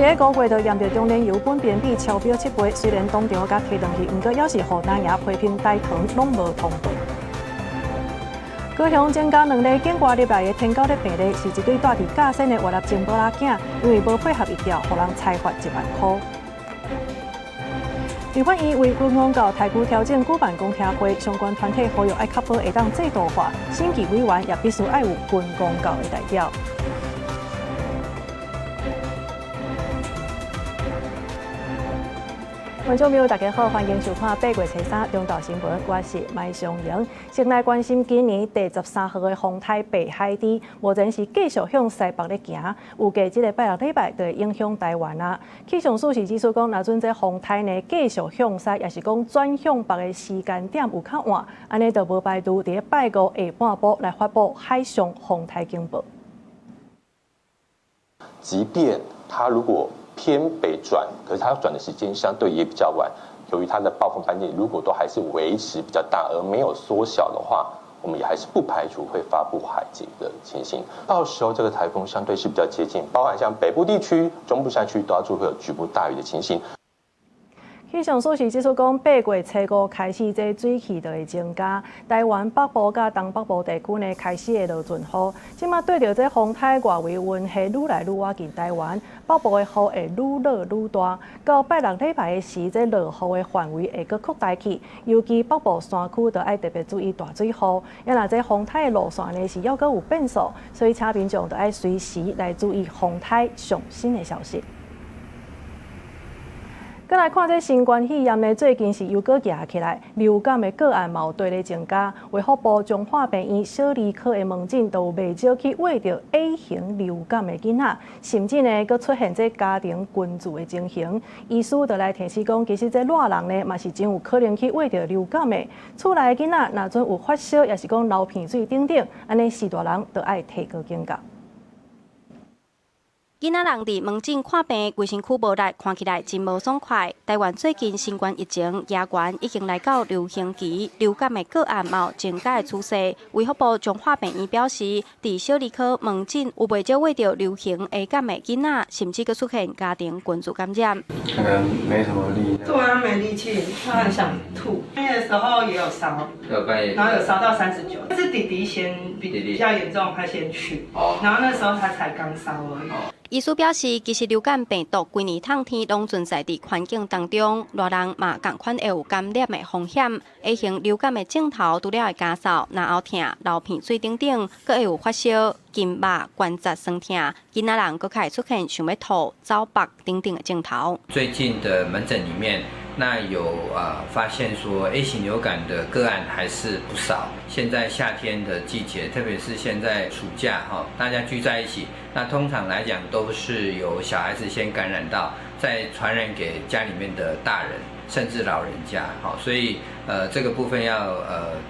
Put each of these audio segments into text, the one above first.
咧五月就驗著中煉油本變比超標七倍，雖然當場共提轉去，毋過猶是予南亞批評台糖攏無通報。高雄增加兩例境外入來的天狗熱病例，是一對蹛佇甲仙的越南查某仔囝，因為無配合疫調，予人裁罰1萬箍。立法院為軍公教待遇調整舉辦公聽會，相關團體呼籲愛確保會當制度化，審計委員也必須愛有軍公教的代表。觀眾朋友，大家好，歡迎收看八月初三中晝新聞，我是麥尚瑩。先來關心今年第13號的風颱白海豬，目前是繼續向西北咧行，預計這个拜六禮拜就會影響台灣啊。氣象署是指出講，若準這風颱呢繼續向西，抑是講轉向北的時間點有較晚，按呢就無排除佇咧拜五下半晡來發布海上風颱警報。即便它如果偏北轉，可是它轉的時間相對也比較晚。由於它的暴風半徑如果都還是維持比較大而沒有縮小的話，我們也還是不排除會發布海警的情形。到時候這個颱風相對是比較接近，包含像北部地區、中部山區都要注意會有局部大雨的情形。氣象署是指出講，八月初五開始，這水汽就會增加。台灣北部佮東北部地區呢，開始會落陣雨。這馬對著這風颱外圍雲系愈來愈倚近台灣，北部的雨會愈落愈大。到拜六禮拜的時，這落雨的範圍會閣擴大去，尤其北部山區就愛特別注意大水雨。啊若這風颱的路線呢是猶閣有變數，所以請民眾就愛隨時來注意風颱上新的消息。閣來看這新冠肺炎呢，最近是又閣夯起來，流感的個案嘛有綴咧增加。衛福部彰化病院小兒科的門診都有袂少去患著 A 型流感的囡仔，甚至呢，閣出現這家庭群聚的情形。醫師就來提示講，其實這熱人呢嘛是真有可能去患著流感的。厝內的囡仔若陣有發燒，抑是講流鼻水等等，按呢序大人就愛提高警覺。囡仔人佇門診看病，規身軀無力，看起來真無爽快。台灣最近新冠疫情嚴懸，已經來到流行期，流感的個案嘛有增加的趨勢。衛福部彰化病院表示，佇小兒科門診有袂少患著流行 A 感的囡仔，甚至閣出現家庭群聚感染。可能沒什麼力。對啊，沒力氣，他很想吐。半夜的時候也有燒，然後有燒到39。是弟弟先比較嚴重，他先去，然後那時候他才剛燒而已。醫師表示，其實流感病毒規年冬天攏存在佇環境當中，熱人嘛仝款會有感染的風險。A 型流感的症頭除了會咳嗽、咽喉疼、流鼻水等等，閣會有發燒、筋肉、關節痠疼，囡仔人閣較會出現想欲吐、走腹等等的症頭。最近的門診裡面，那有發現說 A 型流感的個案還是不少。現在夏天的季節，特別是現在暑假哈，大家聚在一起，那通常來講都是由小孩子先感染到，再傳染給家裡面的大人，甚至老人家。所以這個部分要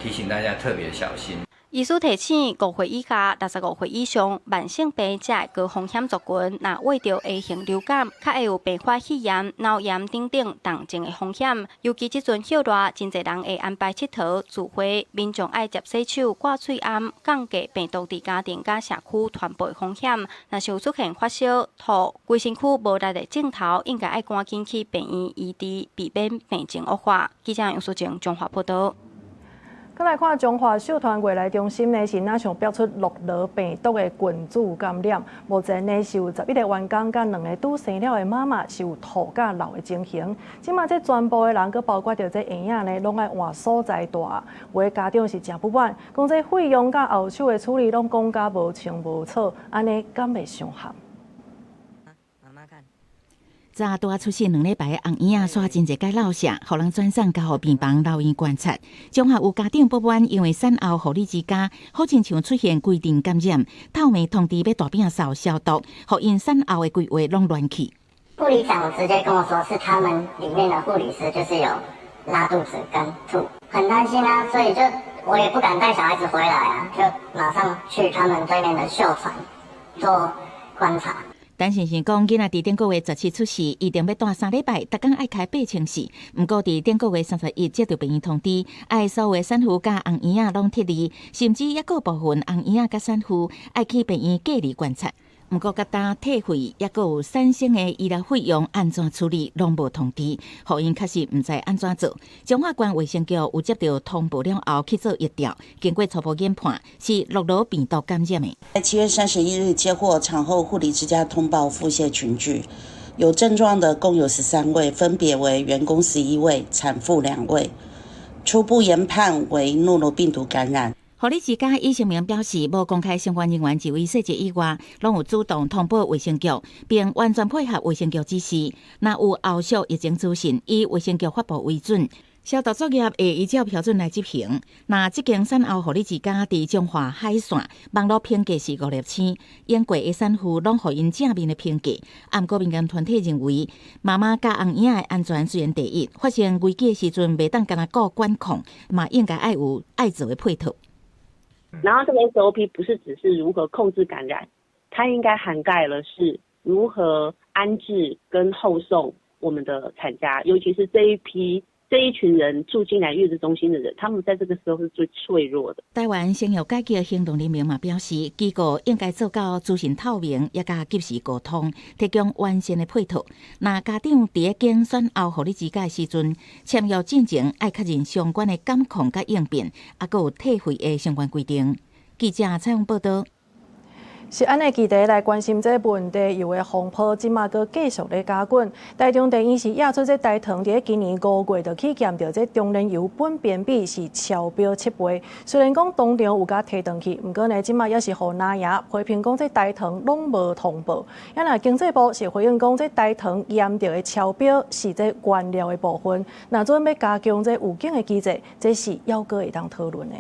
提醒大家特別小心。醫師提醒，5歲以下、65歲以上慢性病者的高風險族群，若患著 A 型流感，較會有併發肺炎、腦炎等等重症的風險。尤其這陣暑熱，真濟人會安排𨑨迌聚會，民眾愛捷洗手、掛喙罨，降低病毒佇家庭佮社區傳播風險。若是有出現發燒、吐、規身軀無力的症頭，應該愛趕緊去病院醫治，避免病情惡化。記者楊淑靜彰化報導。閣來看彰化秀團外來中心呢，是若像爆出諾羅病毒的群組感染。目前呢是有11個員工佮兩個拄生了的媽媽是有吐佮流的情形。這馬這全部的人，閣包括著這嬰仔呢，攏愛換所在蹛。有的家長是誠不滿，講這費用佮後手的處理攏講甲無清無楚，按呢敢會傷害？昨拄仔出世2禮拜的紅嬰仔，煞真濟擺落瀉，予人轉送加護病房留院觀察。彰化有家長不滿，因為產後護理之家好親像出現規陣感染，透暝通知欲大餅掃消毒，予𪜶產後的規劃攏亂去。護理長直接跟我說，是他們裡面的護理師就是有拉肚子跟吐，很擔心啊，所以就我也不敢帶小孩子回來啊，就馬上去他們對面的秀傳做觀察。陳先生講，囡仔佇頂個月17出世，預定欲蹛3禮拜，逐工愛開8000四。毋過佇頂個月31接著病院通知，愛所有產婦佮紅嬰仔攏撤離，甚至猶閣部分紅嬰仔佮產婦愛去病院隔離觀察。毋過佮今退費，抑閣有產生的醫療費用按怎處理，攏無通知，予𪜶確實毋知按怎做。彰化縣衛生局有接著通報了後去做疫調，經過初步研判是諾羅病毒感染的。在7月31日接獲產後護理之家通報腹瀉群聚，有症狀的共有13位，分別為員工11位、產婦2位。初步研判為諾羅病毒感染。護理之家醫生們表示，無公開相關人員就醫細節以外，攏有主動通報衛生局，並完全配合衛生局指示。若有後續疫情資訊，以衛生局發布為準。消毒作業會依照標準來執行。若這間產後護理之家佇彰化海線，網路評價是5粒星，經過的產婦攏予𪜶正面的評價。毋過民間團體認為，媽媽佮甕嬰的安全雖然第一，發生危機的時陣，袂當干焦顧管控，嘛應該愛有愛做的配套。然後這個 SOP 不是只是如何控制感染，它應該涵蓋了是如何安置跟後送我們的產家，尤其是這一批。這一群人住進來月子中心的人，他們在這個時候是最脆弱的。台灣生育改革行動聯盟嘛表示，機構應該做到資訊透明，也佮及時溝通，提供完善的配套。若家長佇咧揀選後護理之家的時陣，簽約進前愛確認相關的監控佮應變，抑閣有退費的相關規定。記者採訪報導。食安的議題來關心這問題油的風波，這馬閣繼續咧加滾。台中地院是驗出這台糖佇咧今年5月就去驗著這中煉油苯苯比是超標7倍。雖然講當場有共提轉去，毋過呢，這馬也是予林爺批評講這台糖攏無通報。啊若經濟部是回應講，這台糖驗著的超標是這原料的部分，若準欲加強這預警的機制，這是猶閣會當討論的。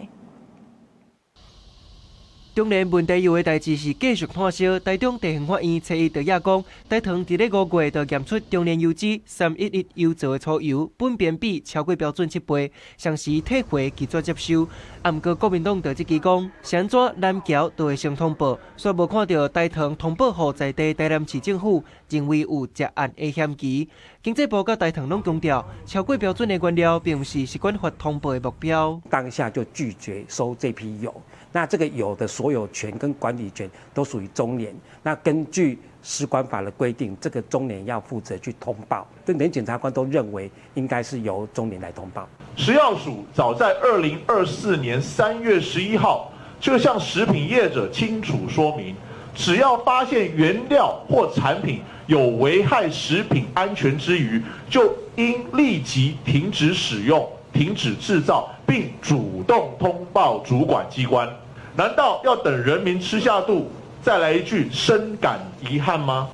中煉問題油的代誌是繼續湠燒。台中地方法院初一就驗講，台糖佇咧5月就驗出中煉油脂311油造的粗油，苯苯比超過標準7倍，相時退回拒絕接收。啊，毋過國民黨就這支講，是按怎南橋都會先通報，煞無看著台糖通報予在地台南市政府，認為有涉案的嫌疑。經濟部佮台糖攏強調，超過標準的原料並毋是食管法通報的目標。當下就拒絕收這批油，那這個油的所有權跟管理權都屬於中煉。那根據食管法的規定，這個中煉要負責去通報。這連檢察官都認為應該是由中煉來通報。食藥署早在2024年3月11號就向食品業者清楚說明，只要發現原料或產品有危害食品安全之虞，就應立即停止使用、停止製造，並主動通報主管機關。難道要等人民吃下肚，再來一句深感遺憾嗎？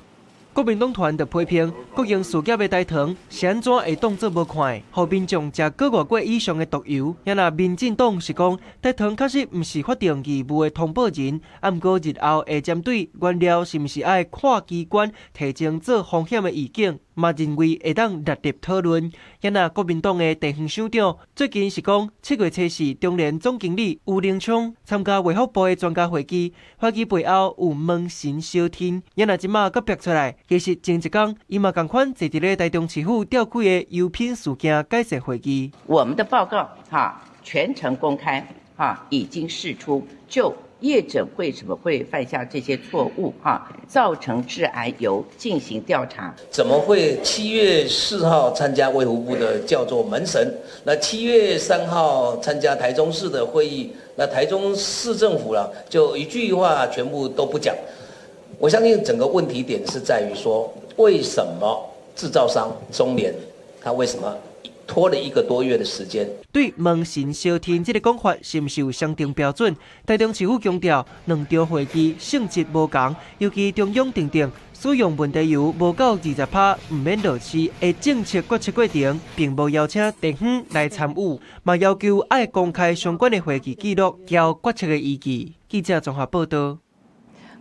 國民黨團就批評國營事業的台糖是按怎會當作無看，予民眾食閣外過以上的毒油。啊若民進黨是講台糖確實毋是法定義務的通報人，啊毋過日後會針對原料是毋是愛跨機關提前做風險的預警，嘛認為會當列入討論。啊若國民黨的地方首長最近是講7月初四中煉總經理吳凌昌參加衛福部的專家會議，會議背後有門神相天。啊若這馬閣逼出來，其實前一工伊嘛仝款坐佇咧台中市府召開的油品事件改善會議。我們的報告哈全程公開哈，已經釋出，就業者為什麼會犯下這些錯誤哈，造成致癌油進行調查。怎麼會7月4號參加衛福部的叫做門神？那7月3號參加台中市的會議，那台中市政府啦就一句話全部都不講。我相信整個問題點是在於說，為什麼製造商中煉，他為什麼拖了一個多月的時間？對門神相天這個講法，是毋是有相定標準？台中市府強調，兩場會議性質無仝，尤其中央訂定使用問題油無夠20%，毋免落市的政策決策過程，並無邀請地方來參與，嘛要求愛公開相關的會議記錄，交決策的依據。記者綜合報導。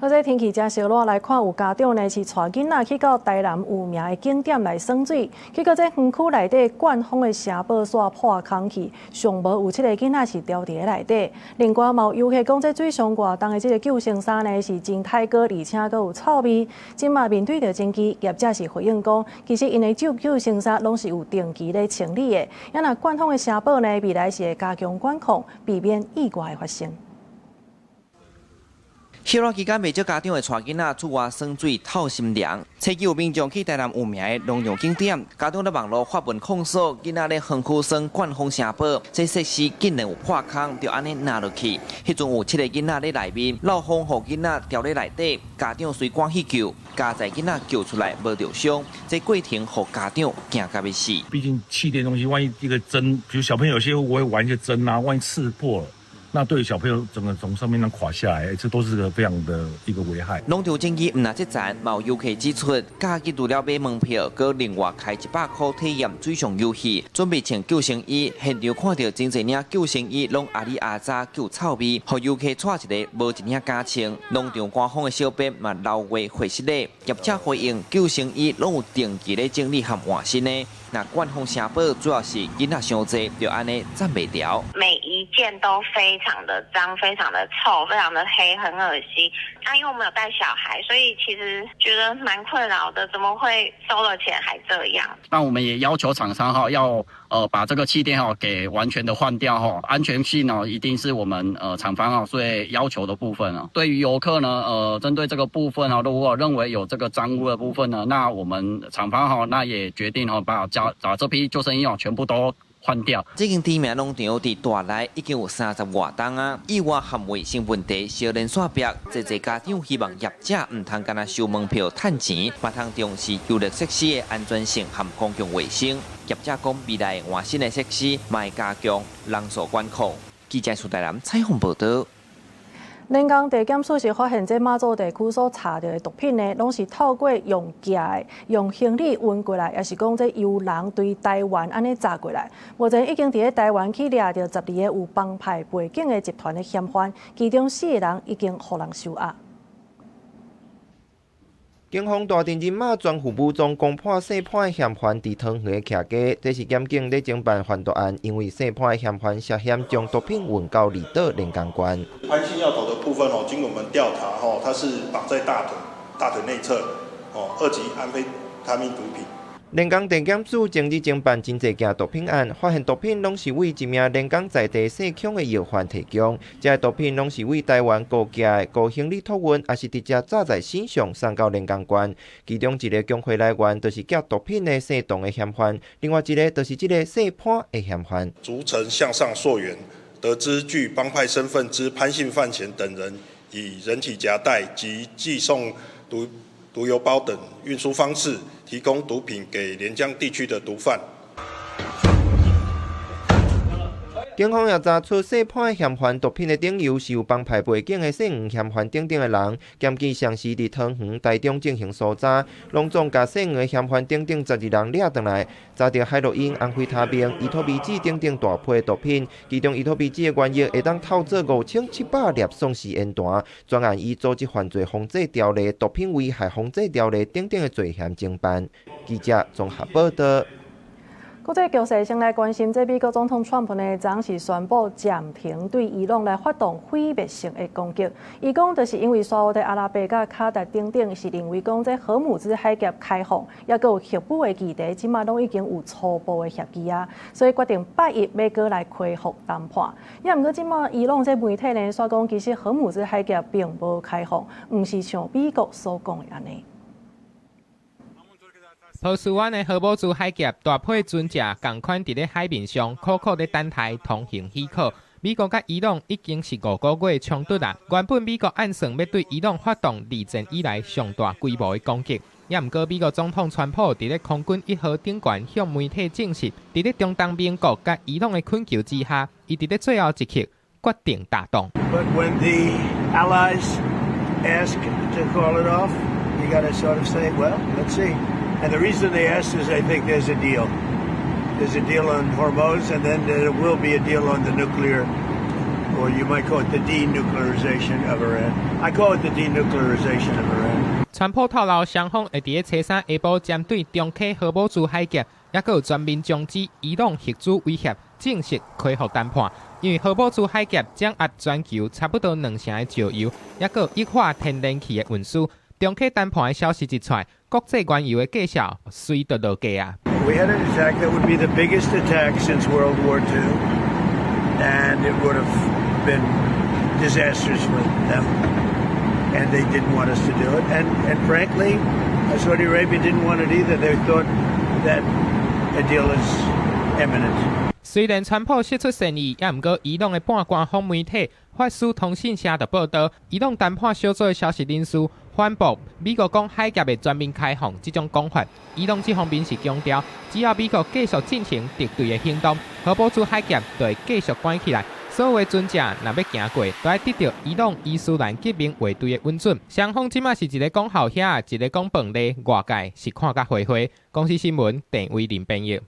好，這天氣真燒熱，來看有家長呢是帶囡仔去到台南有名的景點來耍水，結果這園區內底灌風的城堡煞破空去，上無有七个囡仔是牢佇咧內底。另外嘛有遊客講，這水上活動的這个救生衫呢是真刣哥，而且閣有臭味。這馬面對著爭議，業者是回應講，其實𪜶的救生衫攏是有定期咧清理的。啊若灌風的城堡呢，未來是會加強管控，避免意外的發生。歇熱期間，袂少家長會帶囡仔出外耍水透心涼。初期有民眾去台南有名的農場景點，家長佇網路發文控訴，囡仔咧園區耍灌風城堡，這設施竟然有破空，就按呢拿落去。彼陣有七个囡仔咧內面，漏風予囡仔牢咧內底，家長隨趕去救，佳哉囡仔救出來無著傷，這過程予家長驚甲欲死。畢竟氣墊東西，萬一一個針，比如小朋友有些會玩一些針啊，萬一刺破了。那對小朋友整個從上面那垮下來，這都是個非常的一個危害。農場爭議毋但這層，嘛有遊客指出，假日除了買門票，閣另外開100箍體驗水上遊戲，準備穿救生衣，現場看著真濟領救生衣，攏阿里阿雜夠臭味，予遊客帶一個無一領敢穿。農場官方的小編嘛留話回失禮，業者回應救生衣攏有定期咧整理和換新的。那灌風城堡主要是囡仔傷濟，就按呢站袂牢。每一件都非常的髒，非常的臭，非常的黑，很惡心。啊，因為我們有帶小孩，所以其實覺得蠻困擾的。怎麼會收了錢還這樣？那我們也要求廠商哈，要把這個氣墊哈給完全的換掉哈，安全性呢一定是我們廠方啊最要求的部分啊。對於遊客呢，針對這個部分啊，如果認為有這個髒污的部分呢，那我們廠方哈那也決定哈把這批救生衣哦全部都換掉。這間知名農場佇大內已經有30外冬啊，意外和衛生問題相連煞壁，濟濟家長希望業者毋通干焦收門票趁錢，嘛通重視遊樂設施的安全性和公共衛生。業者講未來換新的設施，嘛會加強人數管控。記者蘇台南採訪報導。連江地檢署是發現，這馬祖地區所查著的毒品呢，攏是透過用寄的、用行李運過來，抑是講這由人對台灣按呢詐過來。目前已經佇咧台灣去掠著12個有幫派背景的集團的嫌犯，其中四個人已經予人收押。警方大陣人馬全副武裝攻破姓潘的嫌犯佇桃園的徛家，這是檢警咧偵辦販毒案，因為姓潘的嫌犯涉嫌將毒品運到離島連江縣。潘姓藥頭的部分哦，經過我們調查吼，他是綁在大腿內側哦，二級安非他命毒品。連江地檢署前日偵辦真濟件毒品案，發現毒品攏是為一名連江在地姓孔的藥販提供，這个毒品攏是為台灣高寄的高行李託運，抑是直接紮在身上送到連江縣。其中一個供貨來源就是寄毒品的姓董的嫌犯，另外一個就是這个姓潘的嫌犯。逐層向上溯源，得知具幫派身份之潘姓范閒等人，以人體夾帶及寄送毒郵包等運輸方式，提供毒品給連江地區的毒販。警方也查出姓潘的嫌犯毒品的頂頭是有幫派背景的姓黃嫌犯等等的人，檢警詳細佇桃園、台中進行搜查，攏總共姓黃的嫌犯等等12人掠轉來，查著海洛因、安非他命、依托咪酯等等大批毒品，其中依托咪酯的原液會當透做5700粒送死煙彈。專案以組織犯罪防制條例、毒品危害防制條例等等的罪嫌偵辦。記者綜合報道。國際局勢先來關心，這美國總統川普呢，昨是宣布暫停對伊朗來發動毀滅性的攻擊。伊講就是因為沙烏地阿拉伯佮卡達等等是認為講這荷姆茲海峽開放，抑閣有核武的議題，這馬攏已經有初步的協議啊，所以決定拜一欲閣來恢復談判。抑毋過這馬伊朗這媒體呢，煞講其實荷姆茲海峽並無開放，毋是像美國所講的按呢。波斯灣的荷姆茲海峽，大批船隻仝款佇咧海面上，苦苦咧等待通行許可。美國佮伊朗已經是5個月衝突啦。原本美國按算欲對伊朗發動二戰以來上大規模的攻擊，抑毋過美國總統川普佇咧空軍一號頂懸向媒體證實，佇咧中東盟國佮伊朗的懇求之下，伊佇咧最後一刻決定打動。 But when the allies ask to call it off, you gotta sort of say, well, let's see. And the reason they asked is they think there's a deal. There's a deal on Hormuz, and then there will be a deal on the nuclear, or you might call it the denuclearization of Iran. I call it the denuclearization of Iran. 川普透露，雙方會佇咧初三下晡針對中繼荷姆茲海峽，抑閣有全面終止伊朗核子威脅，正式恢復談判。因為荷姆茲海峽掌握全球差不多兩成的石油，抑閣有液化天然氣的運輸。中繼談判的消息一出來，國際原油的價數隨著落價啊。 We had an attack that would be the biggest attack since World War II, and it would have been disastrous for them. And they didn't want us to do it. And frankly, Saudi Arabia didn't want it either. They thought that a deal is imminent. 雖然川普釋出善意，也毋過伊朗的半官方媒體法斯通訊社就報導，伊朗談判小組的消息人士反駁美國講海峽會全面開放這種講法。伊朗這方面是強調，只要美國繼續進行敵對的行動，荷姆茲海峽就會繼續關起來。所有的船隻若欲行過，都愛得著伊朗伊斯蘭革命衛隊的允准。雙方這馬是一个講鱟魚，一个講飯螺，外界是看甲花花。公視新聞鄭偉林編譯。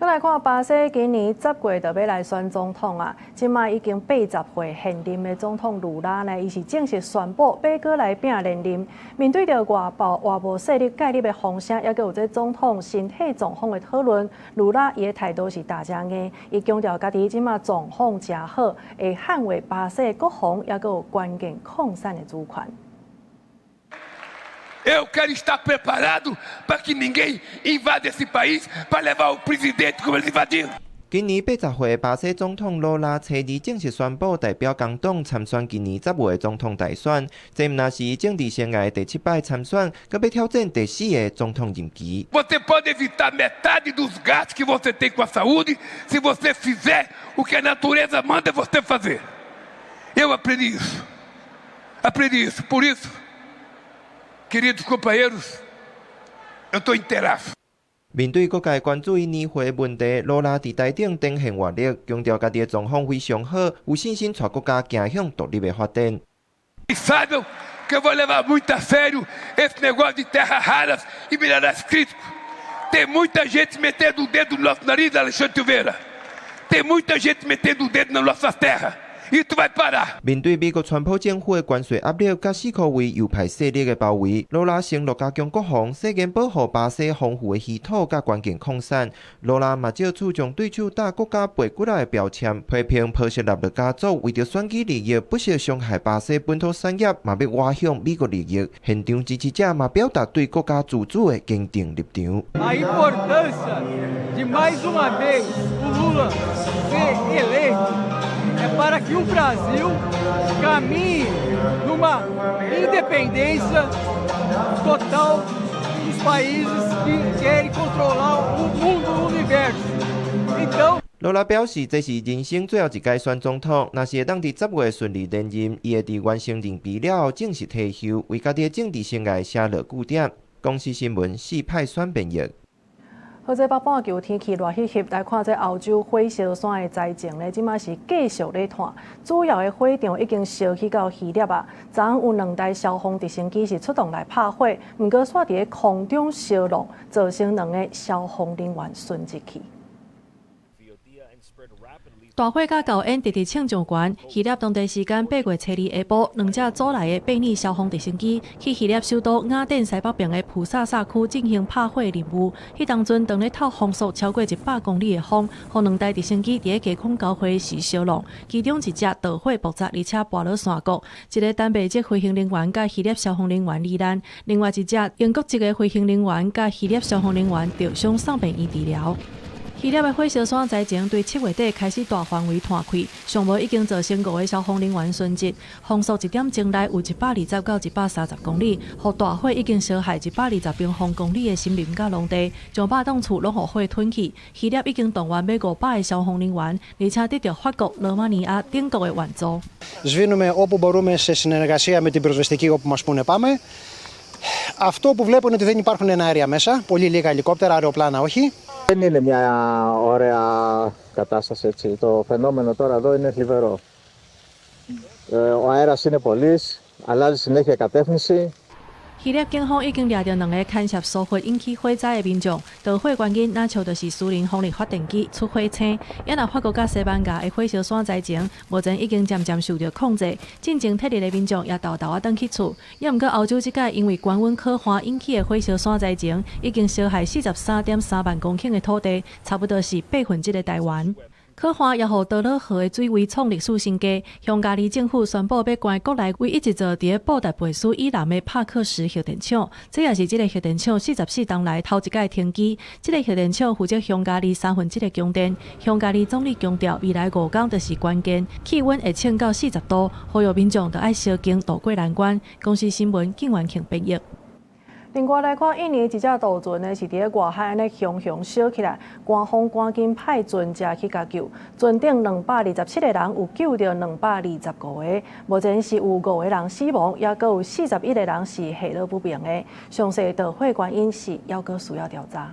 閣來看巴西今年10月就欲來選總統啊！這馬已經80歲現任的總統盧拉呢，伊是正式宣布欲閣來拼連任。面對著外部外部勢力介入的風聲，抑閣有這總統身體狀況的討論，盧拉伊的態度是焦誠硬，伊強調家己這馬狀況誠好，會捍衛巴西國防，抑閣有關鍵礦產的主權。 Eu quero estar preparado para que ninguém invada esse país para levar o presidente como eles invadiram. 今年80歲巴西總統盧拉初二正式宣布代表工黨參選今年10月總統大選，這毋但是政治生涯第七擺參選，閣欲挑戰第四个總統任期。 Você pode evitar metade dos gastos que você tem com a saúde se você fizer o que a natureza manda você fazer. Eu aprendi isso. Aprendi isso. Por isso, queridos companheiros, eu estou inteiraço. 面對各界關注伊年歲問題，盧拉佇台頂展現活力，強調家己的狀況非常好，有信心帶國家走向獨立的發展。 E saibam que eu vou levar muito a sério esse negócio de terras raras e minerais críticos. Tem muita gente metendo o dedo no nosso nariz, Alexandre Silveira. Tem muita gente metendo o dedo na nossa terra. Isso vai parar. 面對美國川普政府的關稅壓力，佮四箍圍右派勢力的包圍，盧拉承諾加強國防，誓言保護巴西豐富的稀土佮關鍵礦產。盧拉嘛借此將對手打國家背骨仔的標籤，批評波索納羅家族為著選舉利益，不惜傷害巴西本土產業，嘛欲倚向美國利益。現場支持者嘛表達對國家自主的堅定立場。 A importância de mais uma vez o Lula ser eleito é para que o Brasil caminhe numa independência total dos países que querem controlar o mundo, o universo. Então, 盧拉表示，這是人生最後一屆選總統，若是會當佇10月順利連任，伊會佇完成任期了後正式退休，為家己的政治生涯寫落句點。公視新聞四派選編譯。好，這北半球天氣熱翕翕，來看這歐洲火燒山的災情呢，這馬是繼續咧湠，主要的火場已經燒去到希臘啊。昨昏有兩台消防直升機是出動來拍火，毋過煞佇咧空中燒燙，造成兩个消防人員殉職去。大火佮厚煙直直衝上懸，希臘當地時間8月初二下晡，兩隻組來的變擬消防直升機去希臘首都雅典西北爿的普薩薩區進行拍火任務。彼當陣當咧透風速超過100公里的風，予兩台直升機佇咧低空交匯時燒燙，其中一隻導火爆炸，而且跋落山谷。一个丹麥籍飛行人員佮希臘消防人員罹難，另外一隻英國籍的飛行人員佮希臘消防人員受傷送病院治療。希臘的火燒山災情對7月底開始大範圍湠開，上無已經造成五个消防人員殉職。風速一點鐘內有120到130公里，予大火已經燒害120平方公里的森林佮農地，上百棟厝攏予火吞去。希臘已經動員欲500个消防人員，而且得著法國、羅馬尼亞等國的援助。 Σβήνουμε όπου μπορούμε σε συνεργασία με την πυροσβεστική όπου μας πούνε πάμε. Αυτό που βλέπω είναι ότι δεν υπάρχουν εναέρια μέσα, πολύ λίγα ελικόπτερα, αεροπλάνα όχι. Δεν είναι μια ωραία κατάσταση έτσι. Το φαινόμενο τώρα εδώ είναι θλιβερό. Ο αέρας είναι πολύς, αλλάζει συνέχεια κατεύθυνση. 希臘警方已經掠著兩个牽涉疏忽引起火災的民眾，導火原因若像就是私人風力發電機出火星。也若法國佮西班牙的火燒山災情，目前已經漸漸受著控制。進前撤離的民眾也沓沓仔轉去厝。也毋過歐洲這擺因為高溫可旱引起的火燒山災情，已經燒害43.3萬公頃的土地，差不多是百分之一的台灣。可汗也予多瑙河的水位創歷史新低。匈牙利政府宣布欲關國內唯一一座佇布達佩斯以南的帕克什核電廠，這也是這个核電廠44冬來頭一擺停機。這个核電廠負責匈牙利1/3的供電。匈牙利總理強調，未來5工就是關鍵，氣溫會衝到40度，呼籲民眾著愛相敬渡過難關。公視新聞靳元慶編譯。另外來看，印尼一隻渡船呢，是佇咧外海按呢熊熊燒起來，官方趕緊派船隻去共救，船頂227個人有救著225個，目前是有5個人死亡，猶閣有41個人是下落不明的。詳細導火原因是猶閣需要調查。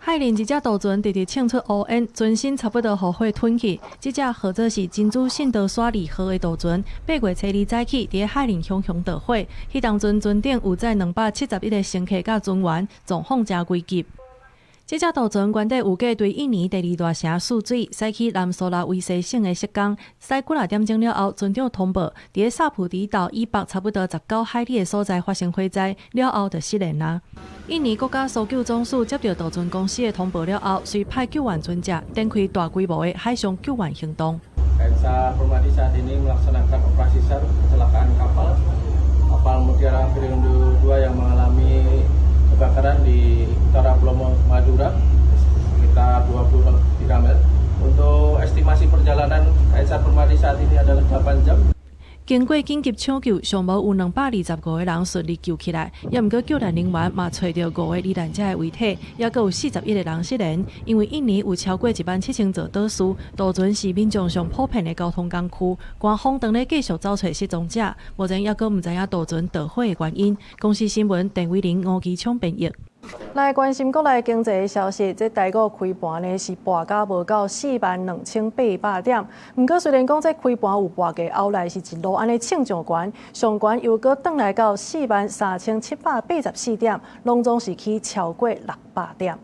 海裡一隻渡船直直衝出烏煙，船身差不多予火吞去。這隻號做是珍珠聖淘沙二號的渡船，8月初2早起，佇海裡熊熊著火。彼當陣船頂有載271個乘客佮船員，狀況誠危急。這隻渡船原底預計對印尼第二大城泗水，駛去南蘇拉威西省的色江，駛幾若點鐘了後，船長通報，佇薩普迪島以北差不多19海里的所在發生火災，了後就失聯啦。印尼國家搜救總署接到渡船公司的通報了後，隨派救援船隻展開大規模的海上救援行動。 KM SAR Permadi saat ini melaksanakan operasi SAR kecelakaan kapal kapal Mutiara Firindo 2 yang mengalami kebakaran di utara Pulau Madura sekitar 23 mil. Untuk estimasi perjalanan KM SAR Permadi saat ini adalah 8 jam. 經過緊急搶救，上無有225個人順利救起來，猶毋過救難人員嘛揣著五個罹難者的遺體，猶閣有41個人失聯。因為印尼有超過1萬7千座島嶼，渡船是民眾上普遍的交通工具。官方當咧繼續找揣失蹤者，目前猶閣毋知影渡船著火的原因。公視新聞鄧偉玲、吳其聰編譯。來關心國內經濟的消息，這台股開盤呢是跋甲無夠42,800點。毋過雖然講這開盤有跋價，後來是一路按呢衝上懸，上懸又閣轉來到43,784點，攏總是起超過600點。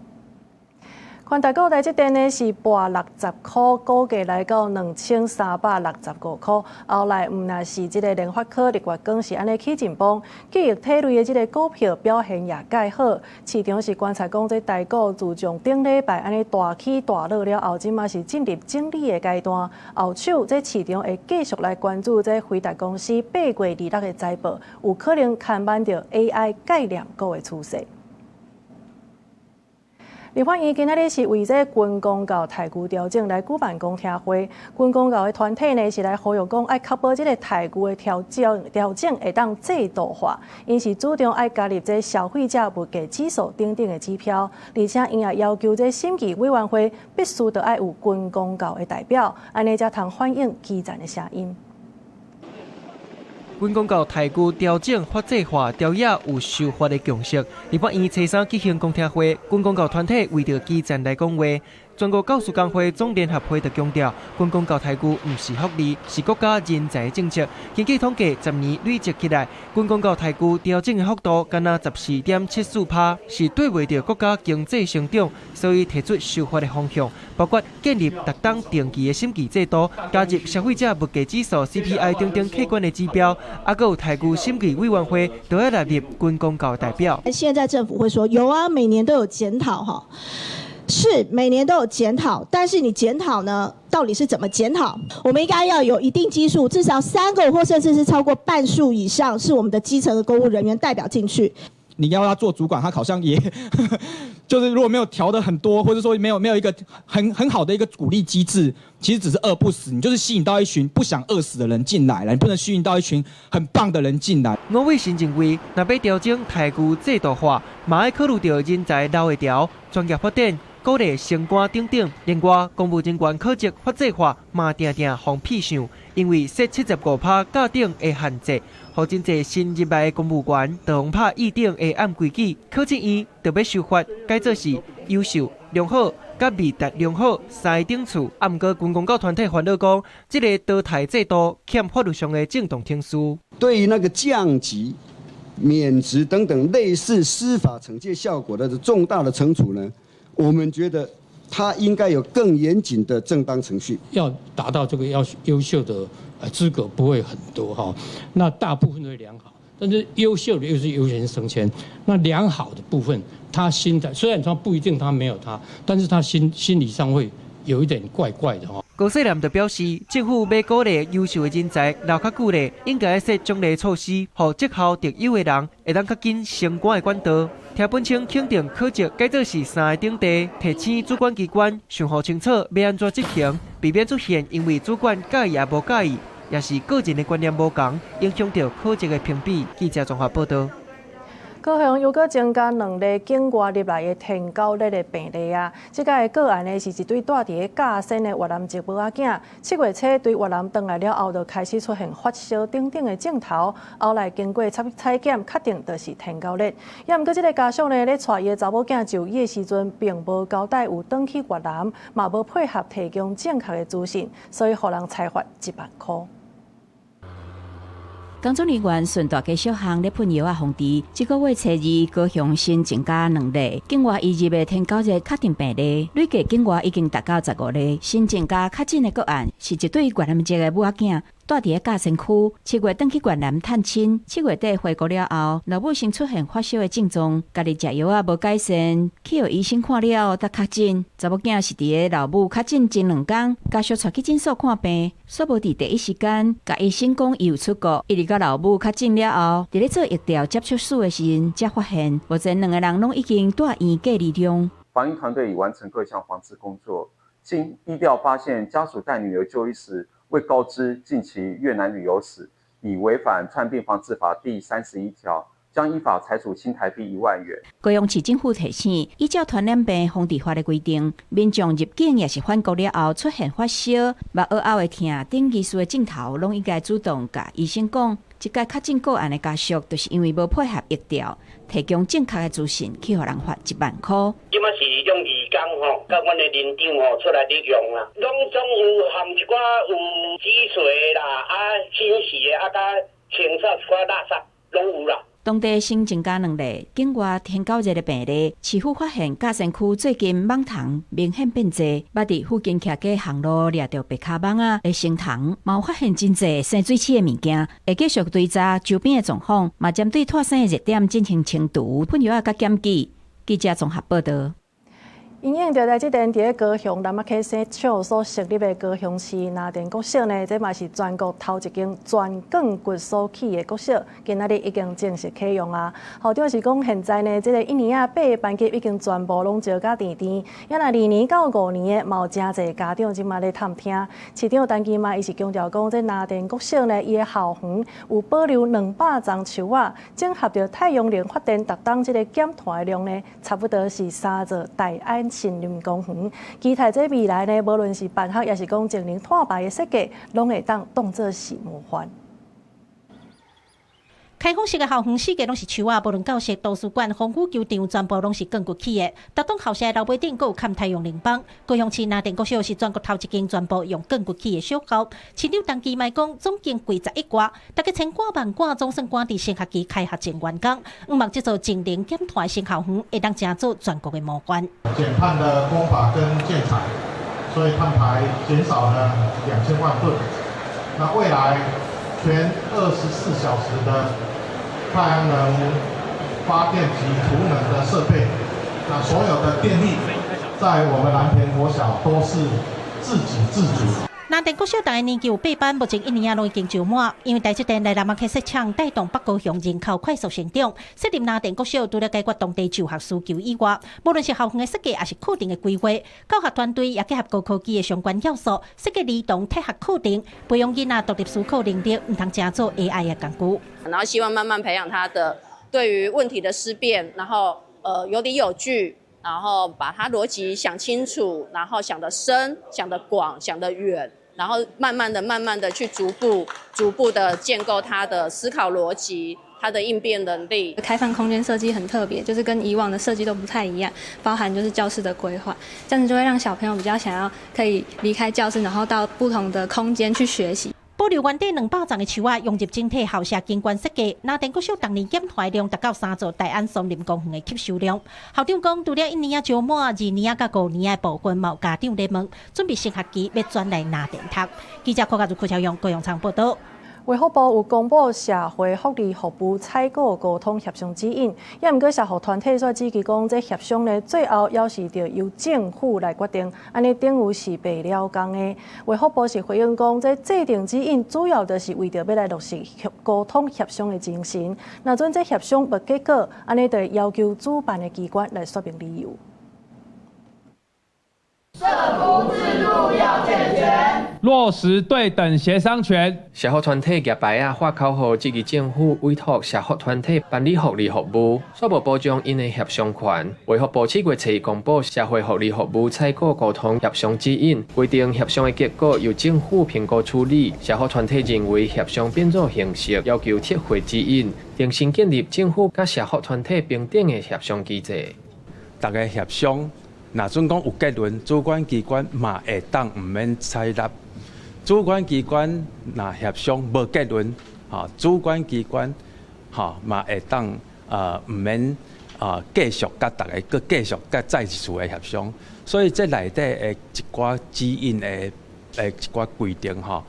寬大股台積電呢是跋60箍，股價來到2365箍。後來毋但是這个聯發科、日月光是按呢起真崩，記憶體類的這个股票表現也蓋好。市場是觀察講，這台股自從頂禮拜按呢大起大落了後，這馬是進入整理的階段。後手這市場會繼續來關注這輝達公司8月26的財報，有可能牽絆著 AI 概念股的趨勢。立法院今仔日是為這軍公教待遇調整來舉辦公聽會，軍公教的團體呢是來呼籲講，愛確保這个待遇的調整會當制度化，𪜶是主張愛加入這消費者物價指數等等的指標，而且𪜶也要求這審計委員會必須著愛有軍公教的代表，按呢才通反映基層的聲音。軍公教待遇調整法制化，朝野有修法的共識。立法院初三舉行公聽會，軍公教團體為著基層來講話。全國教師工會總聯合會就強調，軍公教待遇毋是福利，是國家人才政策。根據統計，10年累積起來，軍公教待遇調整的幅度干焦14.74%，是對袂著國家經濟成長，所以提出修法的方向，包括建立逐冬定期的審計制度，加入消費者物價指數 CPI 等等客觀的指標，啊，閣有待遇審計委員會都要納入軍公教代表。現在政府會說有啊，每年都有檢討哈。是每年都有檢討，但是你檢討呢，到底是怎麼檢討？我們應該要有一定基數，至少3個或甚至是超過半數以上，是我們的基層的公務人員代表進去。你要他做主管，他好像也就是如果沒有調得很多，或者說沒有一個很好的一個鼓勵機制，其實只是餓不死，你就是吸引到一群不想餓死的人進來了，你不能吸引到一群很棒的人進來。吳偉新認為，若欲調整待遇制度化，嘛愛考慮著人才留會牢、專業發展、鼓勵升官等等。另外，公務人員考績法制化嘛，定定予闢想，因為設75%甲頂的限制，予真濟新入來的公務員，就予拍預定的按規矩，考試院著欲修法，改做是優秀、良好、佮未達良好三個等次。啊，毋過軍公教團體煩惱講，這个淘汰制度欠法律上的正當程序。對於那個降級、免職等等類似司法懲戒效果的重大的懲處呢，我們覺得他應該有更嚴謹的正當程序。要達到這個要優秀的資格不會很多哈，那大部分都會良好，但是優秀的又是優先升遷。那良好的部分，他心態雖然說不一定他沒有他，但是他心理上會有一點怪怪的吼。高世南就表示，政府欲鼓勵優秀的人才留較久咧，應該設獎勵措施，予績效特優的人會當較緊升官的管道。聽本清肯定考績改做是三个等第，提醒主管機關想予清楚欲按怎執行，避免出現因為主管佮意抑無佮意，抑是個人的觀念無仝，影響著考績的評比。記者綜合報導。高雄又閣增加兩例境外入來的天狗熱的病例啊！這擺個案呢，是一對住佇咧甲仙的越南籍母仔囝，7月初對越南轉來了後，就開始出現發燒等等的症頭，後來經過採檢，確定就是天狗熱。也毋過這个家屬呢，咧帶伊的查某囝就醫的時陣，並無交代有轉去越南，嘛無配合提供正確的資訊，所以予人裁罰1萬箍。工作人員順大街小巷咧噴藥仔防治。這個月初二，高雄新增加兩例境外移入的天狗熱確定病例，累計境外已經達到15例。新增加確診的個案是一對越南籍的母仔囝，住佇咧甲仙區，7月轉去越南探親，7月底回國了後，老母先出現發燒的症狀，家己食藥仔無改善，去予醫生看了後才確診。查某囝是佇咧老母確診前兩工，家屬帶去診所看病，煞無佇第一時間共醫生講伊有出國，一直到老母確診了後，佇咧做疫調接觸史的時陣，才發現，目前兩个人攏已經住院隔離中。防疫團隊已完成各項防治工作，經疫調發現家屬帶女兒就醫時，未告知近期越南旅遊史，已違反傳染病防治法第31條，將依法裁處新台幣1萬元。高雄市政府提醒，依照傳染病防治法的規定，民眾入境抑是返國了後出現發燒、目螯仔會疼等疑似的症頭，攏應該主動共醫生講。這個確診個案的家屬，就是因為無配合疫調，提供正確的資訊，去予人罰1萬箍。這擺是用義工吼，佮阮的鄰長吼出來咧用啦，攏總有含一寡有積水啦，啊清洗的，啊佮清掃一寡垃圾，攏有啦。當地新增加兩例境外天狗熱的病例，市府發現甲仙區最近蠓蟲明顯變濟，捌佇附近徛家巷路掠著白跤蠓仔的成蟲，嘛有發現真濟生水刺的物件，會繼續追查周邊的狀況，嘛針對拖生的熱點進行清除、噴藥仔佮檢舉。記者綜合報導。因應著台積電佇咧高雄南仔溪設廠所設立的高雄市藍田國小呢，這嘛是全國頭一間全鋼骨所起的國小，今仔日已經正式啟用啊。校長是講，現在呢，這个一年仔八个班級已經全部攏招甲甜甜，抑若二年到五年的，嘛有誠濟家長這馬咧探聽。市長陳其邁伊是強調講，這藍田國小呢，伊的校園有保留200叢樹仔，整合著太陽能發電，達當這个減碳的量呢，差不多是三座大安森林公園，期待這未來呢，無論是辦學，抑是講節能碳排的設計，攏會當當做是模範。開放式的校園四界攏是樹仔，無論教室、圖書館、風雨球場，全部攏是鋼骨起的。逐棟校舍的樓頂閣有崁太陽能板。高雄市藍田國小是全國頭一間全部用鋼骨起的小校。市長陳其邁講，總經費10億外，大概千掛萬掛，總算趕佇新學期開學前完工。向望這座節能減碳的新校園，會當成做全國的模範。減碳的工法跟建材，所以碳排減少了2000萬噸。那未來全24小時的太陽能發電及儲能的設備，那所有的電力在我們藍田國小都是自給自足。藍田國小逐个年級有八班，目前一年仔攏已經招滿。因為台積電來南仔溪設廠，帶動北高雄人口快速成長。設立藍田國小，除了解決當地就學需求以外，無論是校園的設計，抑是課程的規劃，教學團隊也結合高科技的相關要素，設計兒童體學課程，培養囡仔獨立思考能力，毋通成做 AI 的工具。然後希望慢慢培養他的對於問題的思辨，然後有理有據。然後把他邏輯想清楚，然後想得深、想得廣、想得遠，然後慢慢的、慢慢的去逐步、逐步的建構他的思考邏輯、他的應變能力。開放空間設計很特別，就是跟以往的設計都不太一樣，包含就是教室的規劃，這樣子就會讓小朋友比較想要可以離開教室，然後到不同的空間去學習。保留原底200叢的樹仔，融入整體校舍景觀設計。藍田國小逐年減碳量達到三座大安森林公園的吸收量。校長講，除了一年仔招滿，二年仔佮五年仔的部分，嘛有家長咧問，準備新學期欲轉來藍田讀。記者柯家如、柯超勇、高永昌報導。衛福部有公布社會福利服務採購溝通協商指引，也毋過社福團體煞指出講，這協商呢，最後猶是著由政府來決定，按呢等於是白了工的。衛福部是回應講，這制定指引主要就是為著欲來落實溝通協商的精神。若準這協商無結果，按呢就要求主辦的機關來說明理由。社福制度要健全，落實對等協商權。社福團體舉牌仔喊口號，質疑政府委託社福團體辦理福利服務，煞無保障𪜶的協商權。衛福部7月初公布社會福利服務採購溝通協商指引，規定協商的結果由政府評估處理。社福團體認為協商變做形式，要求撤回指引，重新建立政府佮社福團體平等的協商機制。逐家協商。若準講有結論，主管機關嘛會當毋免採納。主管機關若協商無結論，吼，主管機關吼嘛會當毋免繼續佮逐家閣繼續佮再一次的協商。所以這內底的一寡指引的一寡規定吼，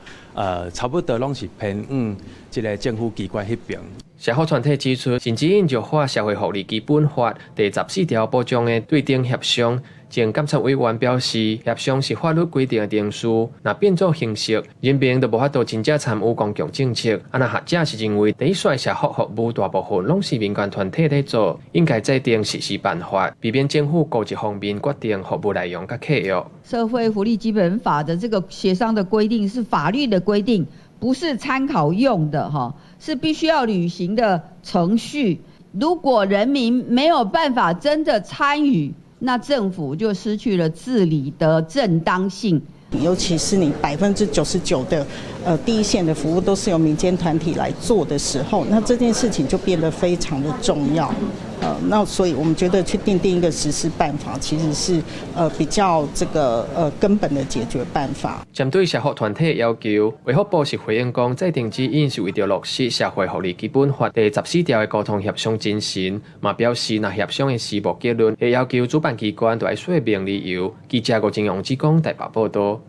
差不多攏是偏向這个政府機關彼邊。社福團體指出，新指引就化社會福利基本法第14條保障的對等協商。前監察委員表示，協商是法律規定的程序，若變做形式，人民就無法度真正參與公共政策。啊，若學者是認為，第一線社福服務大部分攏是民間團體咧做，應該制定實施辦法，避免政府孤一方面決定服務內容佮契約。社會福利基本法的這個協商的規定是法律的規定，不是參考用的哈，是必須要履行的程序。如果人民沒有辦法真的參與，那政府就失去了治理的正當性。尤其是你99%的第一線的服務都是由民間團體來做的時候，那這件事情就變得非常的重要。那所以我們覺得去訂定一個實施辦法，其實是比較這個根本的解決辦法。針對社福團體要求，衛福部是回應講，制定指引是為著落實社會福利基本法第14條的溝通協商精神，嘛表示若協商的時無結論，會要求主辦機關著愛說明理由。記者吳正陽志講台北報導。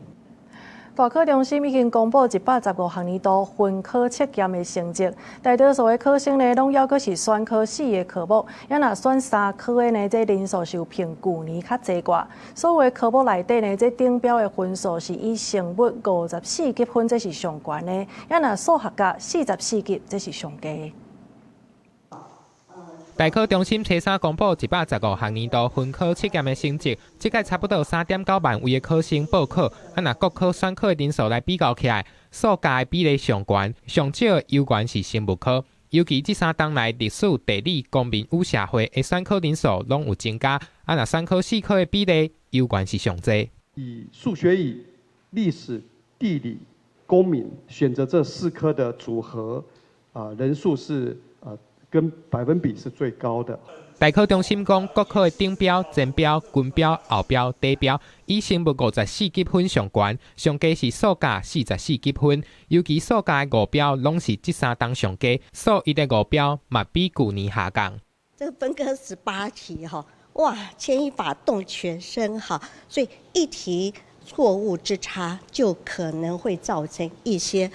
大考中心已經公布115學年度分科測驗的成績，大多數的考生呢，攏猶閣是選考4個科目，也若選3科的呢，這人數是有比舊年較濟寡。所有的科目內底呢，這頂標的分數是以生物54級分，這是上懸的；也若數學甲44級，這是上低。大考中心初三公布115學年度分科測驗的成績，這屆差不多3.9萬位的考生報考，啊，若各科選考的人數來比較起來，數甲的比例上懸，上少的猶原是生物科。尤其這三冬來，歷史、地理、公民與社會的選考人數攏有增加，啊，若選考4科的比例猶原是上濟。以數學乙、歷史、地理、公民選擇這4科的組合，人數是跟百分比是最高的。大考中心講，各科的頂標、前標、均標、後標、底標，以生物54級分上懸，上低是數甲44級分。尤其數甲的5標攏是這三冬上低，數一的5標嘛比舊年下降。這個分科18題哈，哇，牽一髮動全身哈，所以一題錯誤之差就可能會造成一些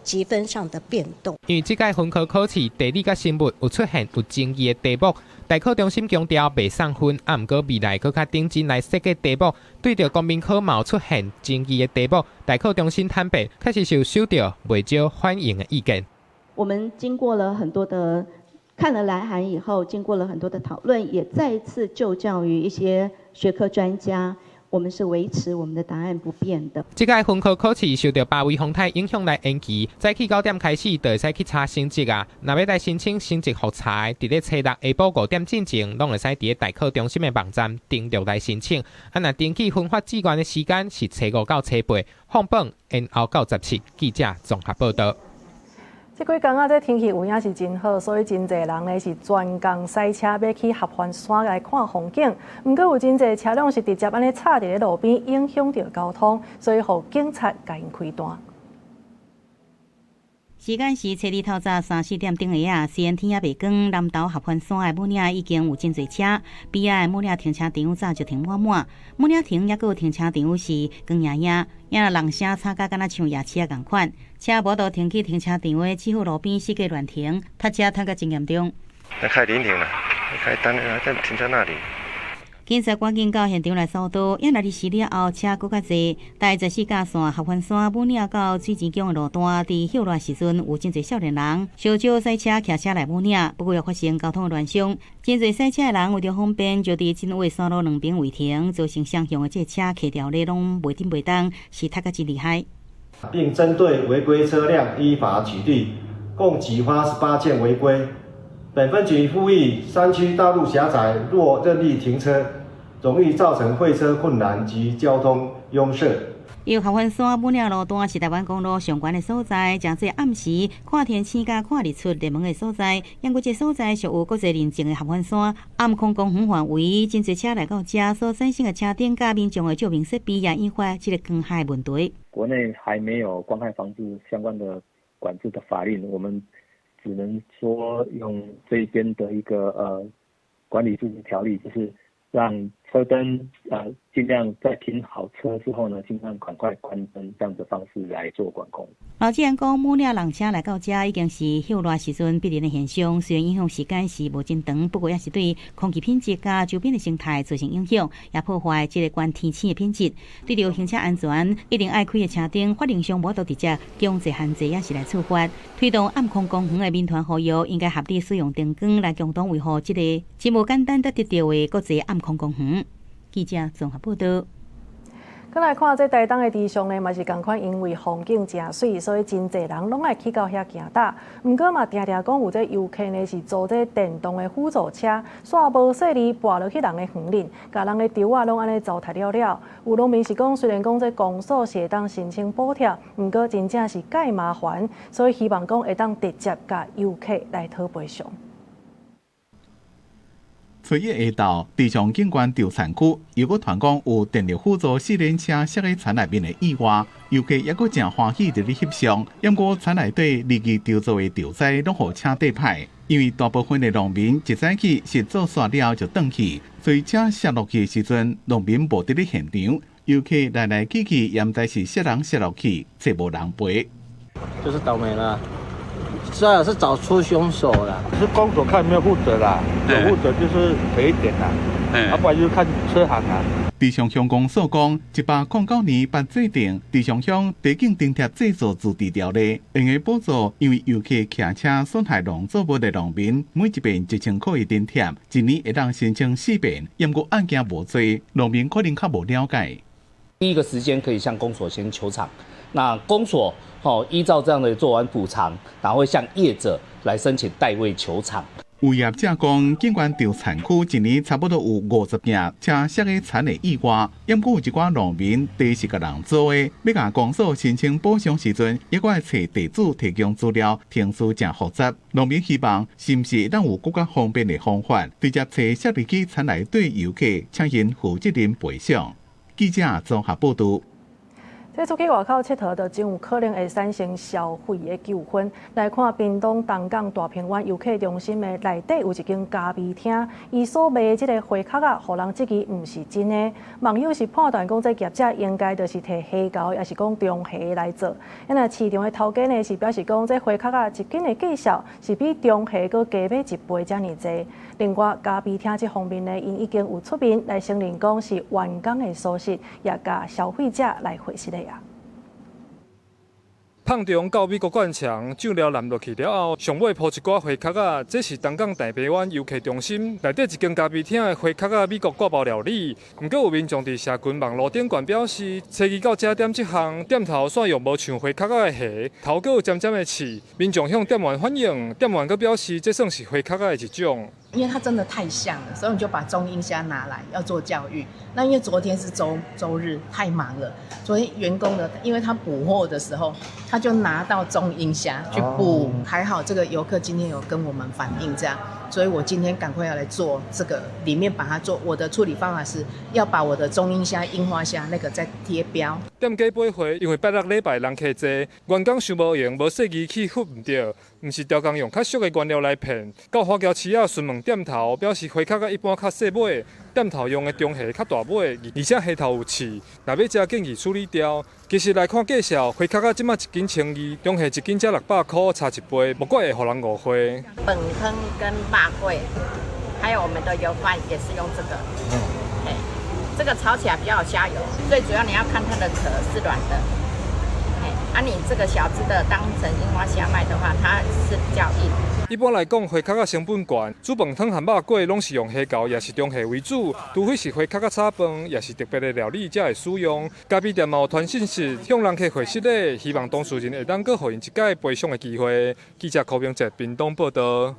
積分上的變動。因為這屆分科考試地理佮生物有出現有爭議的題目，大考中心強調袂送分，啊，毋過未來閣較認真來設計題目。對著公民考嘛有出現爭議的題目，大考中心坦白，確實是有收到袂少反映的意見。我們經過了很多的看了來函以後，經過了很多的討論，也再次就教於一些學科專家。我們是維持我們的答案不變的。這屆分科考試受著八維風台影響來延期，早起9點開始就會使去查成績啊。若欲來申請成績複查的，佇咧初六下晡5點進前，攏會使佇咧大考中心的網站登錄來申請。啊，若登記分發志願的時間是初5到初8，放榜延後到17。記者綜合報導。這幾工啊，這天氣有影是真好，所以真濟人呢是專工駛車欲去合歡山來看風景。毋過有真濟車輛是直接按呢插佇咧路邊，影響著交通，所以予警察共𪜶開單。時間是初二透早三四點鐘的啊，雖然天猶未光，南投合歡山的武嶺已經有真濟車，邊仔的武嶺停車場早就停滿滿，武嶺亭猶閣有停車場是光營營，也若人聲吵甲敢若像夜市仔仝款，車無法度停去停車場的市府路邊四界亂停，塞車塞甲真嚴重。那開臨停了，開單了，停在那裡。警察趕緊到現場來疏導，也若離時了後，車閣較濟。台14甲線合歡山武嶺到水錢宮的路段，佇歇熱時陣有真濟少年人小少駛車騎車來武嶺，不過又發生交通的亂象。真濟駛車的人為著方便，就佇真話山路兩邊違停，造成雙向的這車客條咧攏袂振袂動，是塞甲真厲害。並針對違規車輛依法取締，共舉發18件違規。本分局呼籲山區道路狹窄，若任意停車，容易造成會車困難及交通擁塞。由合歡山武嶺路段是台灣公路上懸的所在，誠濟暗時看天星佮看日出熱門的所在。毋過這所在屬有國際認證的合歡山暗空公園範圍，真濟車來到遮所產生的車燈佮民眾的照明設備也引發這個光害問題。國內還沒有光害防治相關的管制的法令，我們只能說用這邊的一個管理自治條例，就是讓車燈盡量在停好車之後呢，盡量趕快關燈，這樣的方式來做管控。老既然講，武嶺人車來到遮已經是歇熱時陣必然的現象，雖然影響時間是無真長，不過也是對空氣品質佮周邊的生態造成影響，也破壞這个懸天星的品質。對著行車安全，一定愛開的車燈，法令上無法度直接強制限制，也是來處罰。推動暗空公園的民團呼籲，應該合理使用燈光來共同維護這个真無簡單得得著的國際暗空公園。記者綜合報道。閣來看這台東的池上呢，嘛是仝款，因為風景誠媠，所以真濟人攏愛去到遐行搭。毋過嘛，定定講有這遊客呢是租這電動的輔助車，煞無細膩跋落去人的園裡，共人的稻仔攏按呢糟蹋了了。有農民是講，雖然講這公所是會當申請補貼，毋過真正是蓋麻煩，所以希望講會當直接共遊客來討賠償。初一下晝，池上景觀稻田區又閣傳講有電力輔助四輪車摔佇田內面的意外，遊客猶閣誠歡喜佇咧翕相。毋過田內底離奇稻作的稻栽攏予車硩歹，因為大部分的農民一早起是做煞了後就轉去，所以車摔落去的時陣，農民無佇咧現場，遊客來來去去，也毋知是啥人摔落去，揣無人賠。就是倒霉啦。最好是找出兇手啦，是公所看有沒有負責啦，有負責就是賠一點啦，啊不然就看車行啊。池上鄉公所講，109年捌制定池上鄉地景津貼製作自治條例，用來補助因為遊客騎車損害農作物的農民，每一遍1000塊的津貼，一年會當申請四遍。毋過案件無濟，農民可能較無了解。第一個時間可以向公所先求償，那公所依照這樣的做完補償，然後會向業者來申請代位求償。有業者講，景觀稻田區一年差不多有50件車摔佇田的意外，毋過有一寡農民地是共人租的，欲共公所申請補償時陣，猶閣愛揣地主提供資料，程序誠複雜。農民希望是毋是會當有閣較方便的方法，直接揣摔入去田內底遊客，請𪜶負責任賠償。記者綜合報導。這出去外口𨑨迌，就真有可能會產生消費的糾紛。來看屏東東港大平灣遊客中心的內底有一間咖啡廳，伊所賣的這个花殼仔，予人質疑毋是真的。網友是判斷講，這業者應該就是提蝦膏，抑是講中蝦來做。那市場的頭家呢是表示講，這花殼仔一斤的價數是比中蝦閣加買一倍遮爾濟。另外，咖啡廳這方面呢，𪜶已經有出面來承認講是員工的疏失，也共消費者來回釋的啊。胖中到美國灌腸，醬料淋落去了後，上尾鋪一寡花殼仔，這是東港大平灣遊客中心內底一間咖啡廳的花殼仔美國割包料理。毋過有民眾佇社群網路頂懸表示，初二到這點這項店頭煞用無像花殼仔的蝦，頭閣有尖尖的刺。民眾向店員反映，店員閣表示這算是花殼仔的一種。因為它真的太像了，所以我們就把中英蝦拿來要做教育。那因為昨天是週週日，太忙了，昨天員工呢，因為他補貨的時候，他就拿到中英蝦去補。還好這個遊客今天有跟我們反映這樣，所以我今天趕快要來做這個，裡面把它做。我的處理方法是要把我的中英蝦、櫻花蝦那個再貼標。店家買貨，因為拜六禮拜人客濟，員工傷無閒，無細儀器翕毋著，毋是調工用較俗的原料來騙。到花橋市仔詢問店頭，表示花殼較一般較細尾，店頭用的中蝦較大尾，而且蝦頭有刺，若欲食建議處理掉。其實來看介紹，花殼仔這馬一斤1200，中蝦一斤才600箍，差一倍，無怪會予人誤會。飯湯跟肉粿，還有我們的油飯也是用這個，這個炒起來比較有蝦油，最主要你要看它的殼是軟的，啊，你這個小隻的當成櫻花蝦賣的話，它是比較硬。一般來講，花殼仔成本懸，煮飯湯和肉粿攏是用蝦膏，也是中蝦為主，除非是花殼仔炒飯，也是特別的料理才會使用。咖啡店嘛有傳信息向人客回失禮，希望當事人會當閣予𪜶一擺賠償的機會。記者柯明哲屏東報導。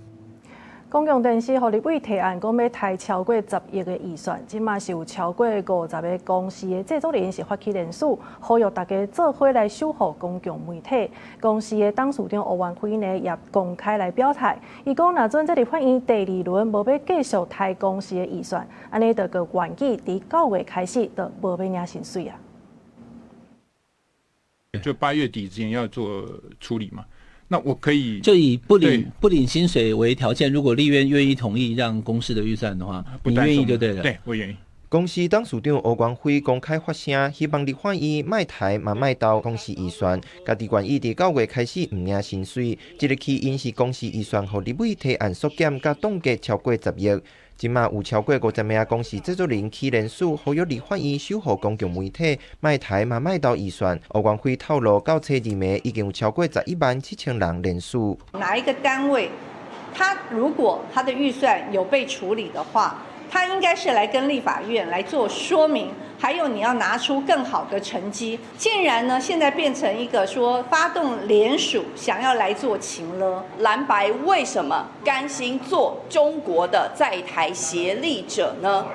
公共電視予立委提案，講欲刣超過10億的預算，這馬是有超過50个公視的製作人是發起聯署，呼籲大家做伙來守護公共媒體。公視的董事長吳元輝呢，也公開來表態，伊講若準這立法院第二輪無欲繼續刣公視的預算，按呢就閣願意佇9月開始就無欲領薪水啊。就8月底之前要做處理嘛。那我可以就以不領薪水為條件，如果立院願意同意讓公視的預算的話，你願意就對了。對，我願意。公視董事長吳元輝公開發聲，希望立法院莫刣嘛莫鬥公視預算，家己願意佇9月開始毋領薪水。這个起因是公視預算予立委提案縮減，佮凍結超過10億。這馬有超過50名公視製作人起聯署，呼籲立法院守護公共媒體，莫刣嘛莫鬥預算。吳元輝透露，到初二暝已經有超過11萬7千人聯署。哪一個單位，他如果他的預算有被處理的話，他應該是來跟立法院來做說明，還有你要拿出更好的成績。竟然呢，現在變成一個說發動聯署，想要來做情勒。藍白為什麼甘心做中國的在台協力者呢？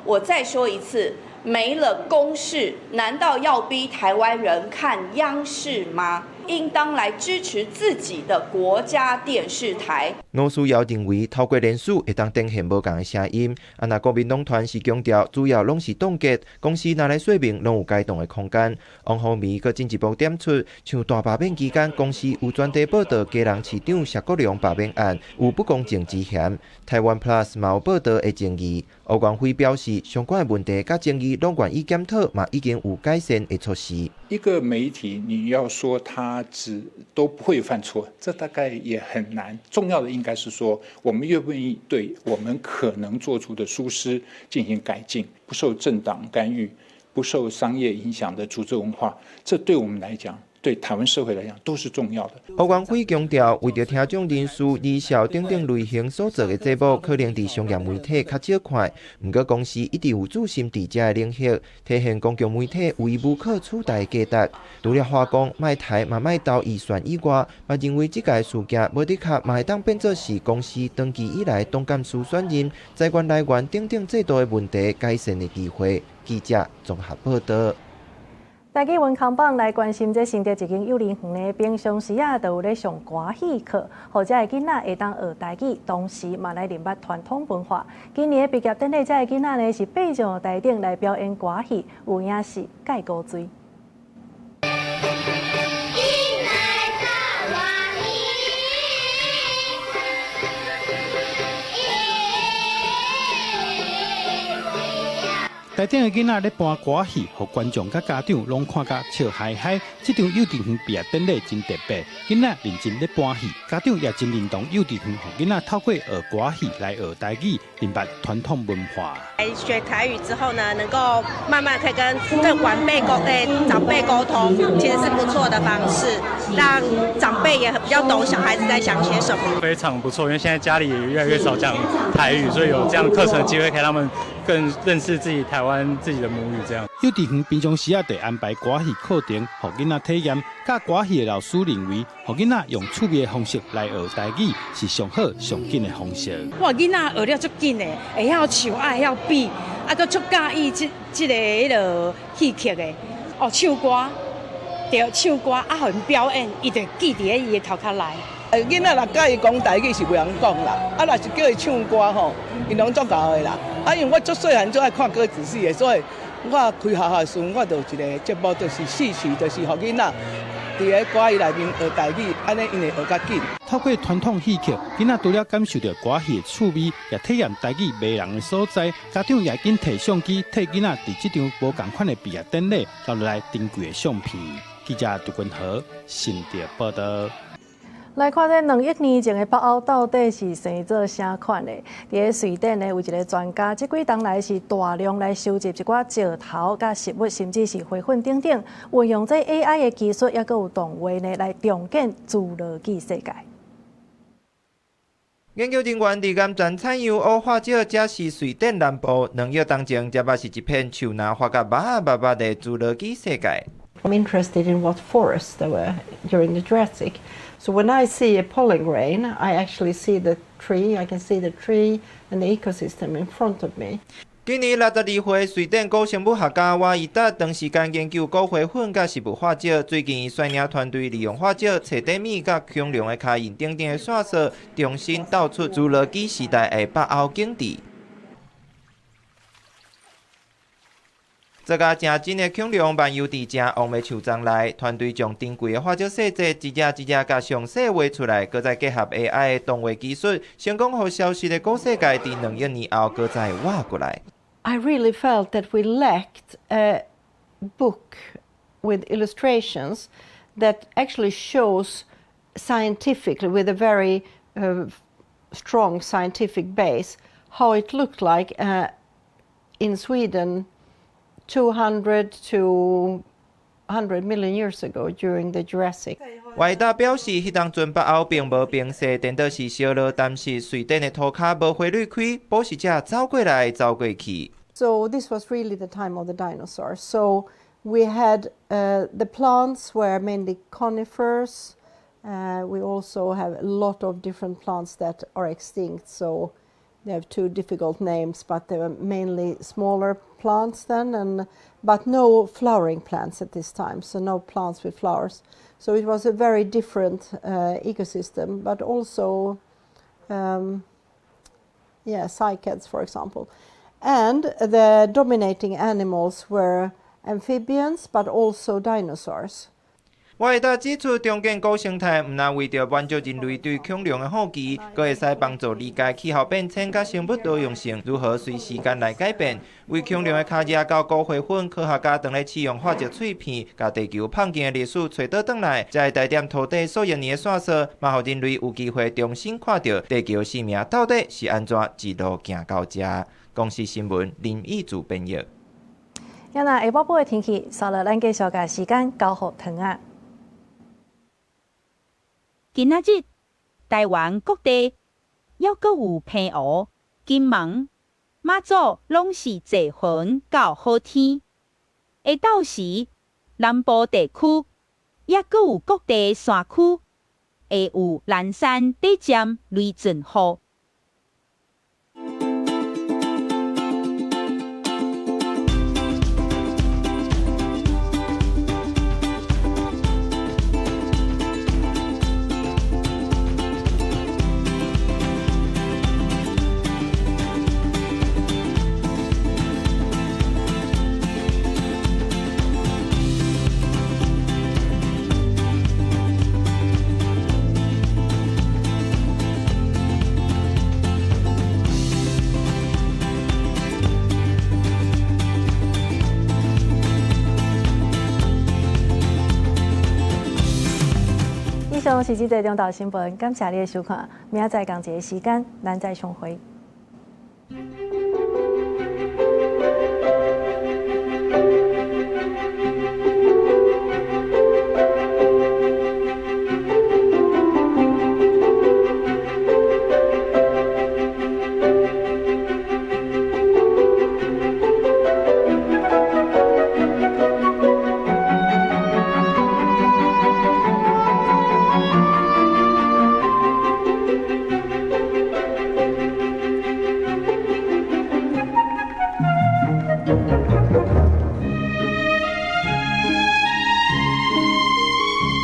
我再說一次，沒了公視，難道要逼台灣人看央視嗎？應當來支持自己的國家電視台。盧思瑤認為，透過聯署會當展現無仝的聲音。啊，若國民黨團是強調，主要攏是凍結，公視若來說明，攏有改動的空間。王鴻薇閣進一步點出，像大罷免期間，公視有專題報導基隆市長謝國樑罷免案有不公正之嫌，台灣 Plus 嘛有報導的爭議。吳元輝表示，相關的問題佮爭議攏願意檢討，嘛已經有改善的措施。一個媒體，你要說他只都不會犯錯，這大概也很難。重要的應該是說，我們願不願意對我們可能做出的疏失進行改進，不受政黨干預、不受商業影響的組織文化，這對我們來講，對台灣社會來講都是重要的。吳元輝強調，為著聽眾人數、離校等等類型所做的節目，可能佇商業媒體較少看。毋過公視一直有注心佇這个領域，體現公共媒體為無可取代的價值。除了話講莫刣嘛莫鬥預算以外，嘛認為這个事件無的確嘛會當變做是公視長期以來董監事選任、財源來源等等制度的問題改善的機會。記者綜合報導。台語文康榜來關心這新竹一間幼兒園呢，平常時啊，就有咧上歌戲課，予遮的囡仔會當學台語，同時嘛來認捌傳統文化。今年的畢業典禮，遮的囡仔呢是爬上台頂來表演歌戲，有影是蓋古錐。台頂的囡仔咧搬歌戲，予觀眾佮家長攏看甲笑嗨嗨。這場幼稚園畢業典禮真特別，囡仔認真咧搬戲，家長也真認同幼稚園予囡仔透過學歌戲來學台語，認捌傳統文化。學台語之後呢，能夠慢慢可以跟更晚輩溝長輩溝通，其實是不錯的方式，讓長輩也比較懂小孩子在想些什麼。非常不錯，因為現在家裡也越來越少講台語，所以有這樣課程的機會，可以讓他們更認識自己台灣自己的母語。這樣。幼稚園平常時啊，就安排歌戲課程，予囡仔體驗。教歌戲的老師認為，予囡仔用趣味的方式來學台語，是上好上緊的方式。哇，囡仔學了足緊的，會曉唱，啊會曉比，啊閣足佮意這個彼落戲曲的。哦，唱歌，對，唱歌啊，予𪜶表演，伊就記佇咧伊的頭殼內。囡仔若佮伊講台語是袂曉講啦，啊，若是叫伊唱歌吼，𪜶攏足𠢕的啦。啊，因為我足細漢就愛看歌仔戲的，所以我開學校的時陣，我就有一個節目，就是戲曲，就是予囡仔佇咧歌戲內面學台語，按呢𪜶會學較緊。透過傳統戲曲，囡仔除了感受著歌戲的趣味，也體驗台語迷人的所在。家長也緊提相機，替囡仔佇這場無仝款的畢業典禮留落來珍貴的相片。記者杜君和新竹報導。來看這2億年前的北歐到底是生做啥款的？佇咧瑞典呢，有一個專家，這幾冬來是大量來收集一寡石頭、佮植物，甚至是花粉等等，運用這 AI 的技術，猶閣有動畫呢，來重建侏羅紀世界。研究人員佇岩層採樣烏化石，這是瑞典南部2億冬前，這捌是一片樹林發甲密密密的侏羅紀世界。 I'm interested in what forests there were during the Jurassic. So when I see a pollen grain, I actually see the tree. I can see the tree and the ecosystem in front of me. 今年62歲瑞典古生物學家瓦伊達長時間研究古花粉佮植物化石，最近伊率領團隊利用化石、揣短物佮恐龍的跤印等等的線索，重新鬥出侏羅紀時代的北歐景致。這個誠真的恐龍漫遊佇誠旺的樹叢內，團隊將珍貴的化石細節一隻一隻共詳細畫出來，閣再結合 AI 的動畫技術，成功予消失的古世界佇2億年後閣再活過來。 I really felt that we lacked a book with illustrations that actually shows scientifically, with a very strong scientific base, how it looked like in Sweden 200 to 100 million years ago during the Jurassic. 外達表示，彼當陣北歐並無冰雪，顛倒是燒熱淡濕，瑞典的塗跤無花蕊開，捕食者走過來走過去。 So this was really the time of the dinosaurs. So we had the plants were mainly conifers. We also have a lot of different plants that are extinct. So they have two difficult names, but they were mainly smaller plants then, and but no flowering plants at this time. So no plants with flowers. So it was a very different ecosystem, but also, yeah, cycads, for example. And the dominating animals were amphibians, but also dinosaurs. 我會當指出，重建古生態，毋但為著滿足人類對恐龍的好奇，閣會使幫助理解氣候變遷佮生物多樣性如何隨時間來改變。為恐龍的跤跡到古花粉，科學家當咧試用化石碎片，共地球胖近的歷史揣倒轉來，才會帶點土地數億年的線索，嘛予人類有機會重新看著地球生命到底是按怎一路行到遮。公視新聞林義祖編譯。啊若下晡晡的天氣，紲落咱繼續共時間交予唐仔。今仔日台灣各地猶閣有澎湖、金門、馬祖，攏是濟雲到好天。下晝時，南部地區猶閣有各地山區會有南山短暫雷陣雨。以上是這節中晝新聞，感謝你的收看，明仔載仝一个時間，咱再相會。